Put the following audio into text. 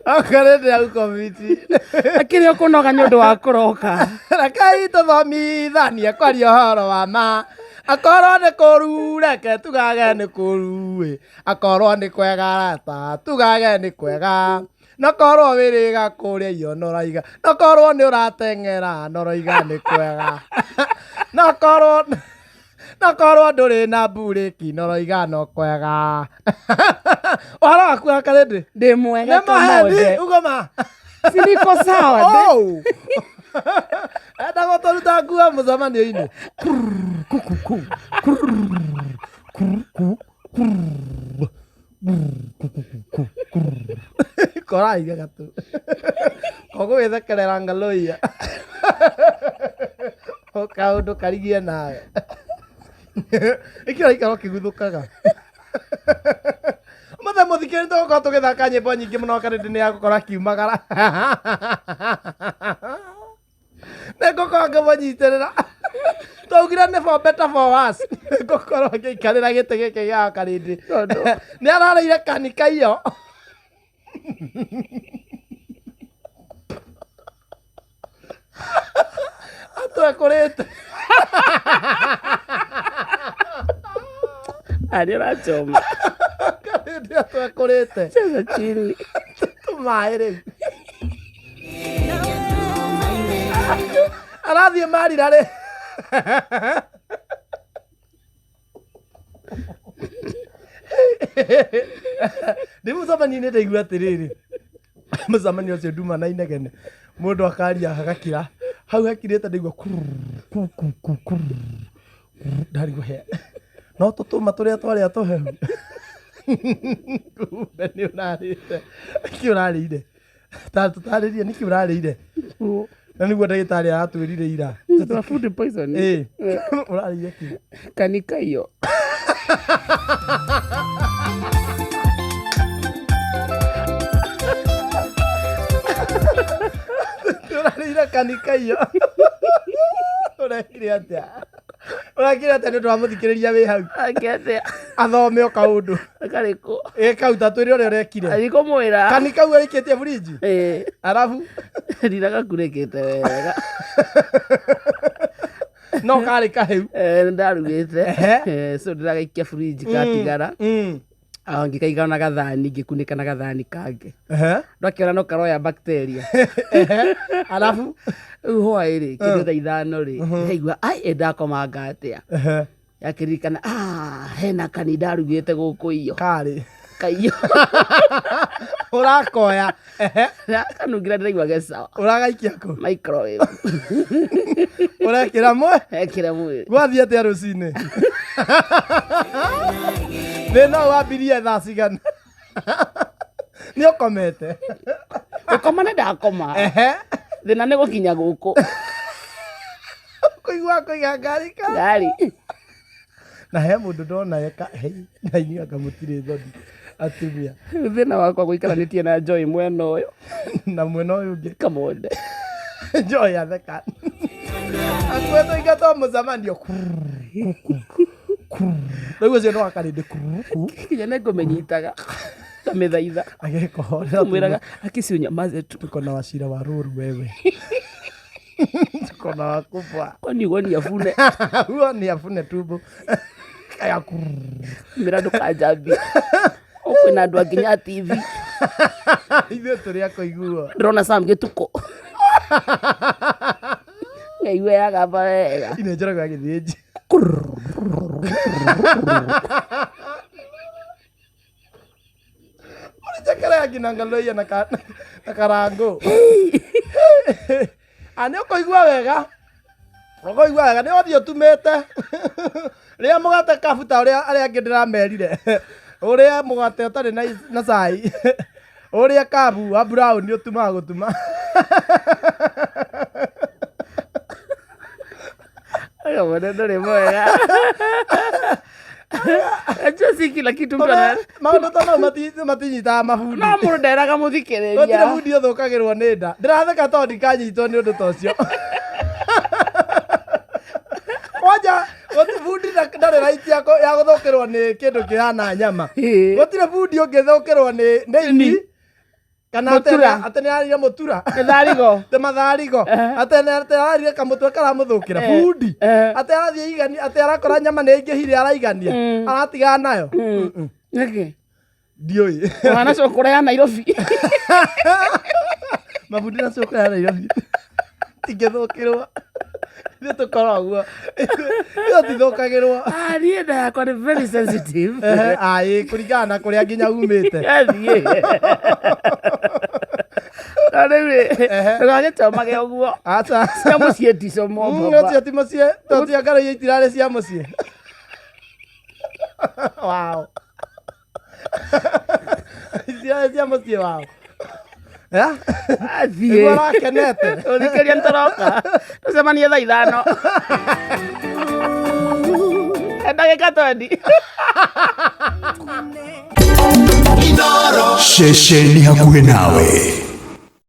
Okorwo ndĩ hau komiti. Akĩrĩ ũkũnoga nĩ ũndũ wa kũroka. Rekei tũthomithanie kwaria ũhoro wa ma. Akorwo nĩ kũru reke tugage nĩ kũru ĩ. Akorwo nĩ kwega rata tugage nĩ kwega. No korwo wĩrĩga kũrĩa irio no ũraiga. No korwo nĩ ũrateng'era no ũraiga nĩ kwega. No korwo no korwo ndũrĩ na mburĩki no ũroiga no kwega. Ũhoro waku wa Karĩndĩ? Ndĩ mwega Nĩ maheni Kamode. ugo ma. Si niko sawa. Oh. Enda gũtũruta nguo mũcemanio-inĩ. Koraiga gatu. Kogũgĩthekerera ngalũiya. O kaũndũ karigie nawe. Nĩkĩ ũraikara ũkĩguthũkaga? Mũthenya mũthikĩrĩria tũgũkorwo tũgĩthaka nyĩmbo nyingĩ mũno Karĩndĩ nĩ agũkorwo akiumagara. Nĩngũkorwo ngĩmũnyitĩrĩra. Twaugire nĩ for better for worse. Nĩngũkorwo ngĩikarĩra gĩtĩ gĩkĩ gĩa Karĩndĩ. Tondũ Nĩ ararĩire kanika iyo. Atwekũrĩte. arĩ ũrachoma. Karĩndĩ atwekũrĩte. Cheza chini. Tũmaĩ rĩu. Arathiĩ marira rĩ. Ndĩ mũcemanio-inĩ ndaigua atĩrĩrĩ, mũcemanio ũcio nduma na inegene, mũndũ akaria agakira, hau hakirĩte ndaigua kururu, ku ku ku kururu, ndarigwo he, no tũtũma tũrĩa twarĩa tũhehu. Kumbe nĩ ũrarĩte, nĩkĩ ũrarĩire? Ta tũtarĩrie nĩkĩ ũrarĩire? Na nĩguo ndagĩtarĩ aratwĩrire ira. Twa food poisoning. Ĩ, ũrarĩire kĩ? Kanika iyo. Ũrarĩire kanika iyo. Ũrekire atĩa? Ũrekire atĩa nĩ ũndũ wa mũthikĩrĩria wĩ hau? Angĩathĩa. Athome o kaũndũ. Karĩkũ. Ĩ kau ta twĩre ũrĩa ũrekire. Arikũmwĩra. Kani kau aikĩtie burinji? Ĩ. Arabu Ndinagakunĩkĩte wega. no karĩ kahĩu. Eh, nĩndarugĩte. Ehe. Eh, so ndĩragaikia burinji gatigara. Mm. Ah, ngĩkaiga na gathani ngĩkunĩka na gathani kangĩ. Ehe. Ndakĩona no karoya bacteria. Ehe. Arabu Rĩu hwaĩ rĩ, kĩndũ thaa ithano rĩ, ndaigua ai ĩ ndakomanga atĩa. Ehe. Yakĩririkana ah, hena kani ndarugĩte gũkũ iyo. Karĩ. Kaiyo. Ũrakoya. Ehe. Kanungira ndĩraigua ge sawa. Ũragaikia kũ? Microwave. Ũrekĩra mwe? Ekĩra mwĩrĩ. Gwathiĩ atĩa rũcinĩ? Thĩna ũyũ wambirie thaa cigana? Nĩ ũkomete? Gũkoma nĩ ndakoma. Ehe. Thĩna nĩ gũkinya gũkũ. Kũigua kũiga ngari ka. Ngari. Na he mũndũ ndona eka, hei, na inyuĩ anga mũtirĩ thoni atumia. Rĩu thĩna wakwa gũikaranĩtie na Joy mwena ũyũ. Na mwena ũyũ ũngĩ. Kamonde. Joy atheka. Akuĩtwo aingatwo mũcemanio. Rĩu ũcio nĩ wa Karĩndĩ. Nginya nĩ ngũmĩnyitaga. Ngamĩthaitha. Agĩkũhorera. Ngũmwĩraga akici ũnyamaze tu. Tuko na wacira wa rũru wewe. Tuko na wakubwa. Kwani huoni afune? Huo ni afune tumbo. Kaya Mĩra ndũkanjambie. Kwĩna andũ a nginya TV. Ithuĩ tũrĩ a kũiguo. Ndĩrona Sam Gĩtukũ. Ngaigua yagamba wega. Ine njoragwo ya gĩthĩnji. Ũrĩnjekera ya nginya ngalũiya na na karangũ. A nĩ ũkũigua wega. Ũkũigua wega nĩ ũthiĩ ũtumĩte. Rĩa mũgate kabu ta ũrĩa arĩa angĩ ndĩramerire. Ũrĩe mũgate ũtarĩ na cai. Ũrĩe kabu wa brown ũtumaga gũtuma. Kamone ndũrĩ mwega. Najua si kila kitu mtu ana Maũndũ ta mau matinyitaga mabundi. No mũndũ nderaga Gũtirĩ mũthikĩrĩria. bundi ũthũkagĩrwo nĩ nda. Ndĩratheka tondũ ndikanyitwo nĩ ũndũ ta ũcio. Kwanja gũtirĩ bundi ndarĩ right ya gũthũkĩrwo nĩ kĩndũ kĩhana nyama. Ĩĩ. Gũtirĩ bundi ũngĩthũkĩrwo nĩ ini. Kana atĩ Mũtura. Atĩ nĩ ararire mũtura. Gĩtharigo. Te matharigo. Atĩ nĩ atĩ ararire kamũtwe karamũthũkĩra. Bundi. Atĩ arathiĩ igania, atĩ arakora nyama nĩ aingĩhire araigania. Aratigana nayo. Nĩkĩ? Ndiũĩ. Ũhana cũkũra ya Nairobi. Mabundi na cũkũra ya Nairobi. Tingĩthũkĩrwo. Ithuĩ tũkorwo ũguo. Ithuĩ tũtithũkagĩrwo. Ah, niĩ nda yakwa nĩ very sensitive. Ehe, aĩ kũringana na kũrĩa nginya umĩte. Yathiĩ. No rĩu rĩ, ndũgagĩtomage ũguo. Aca. Cia mũciĩ ticomwo mbomba. Ũcio ti mũciĩ, to ti ngaro iria itirarĩ cia mũciĩ. Wao. Itirarĩ cia mũciĩ wao. Eh? Athiĩ. Nĩguo arakenete. Ũthikĩria nĩtũroka. Tũcemanie thaa 5. Ndagĩka 20. Ceceni hakuhĩ nawe.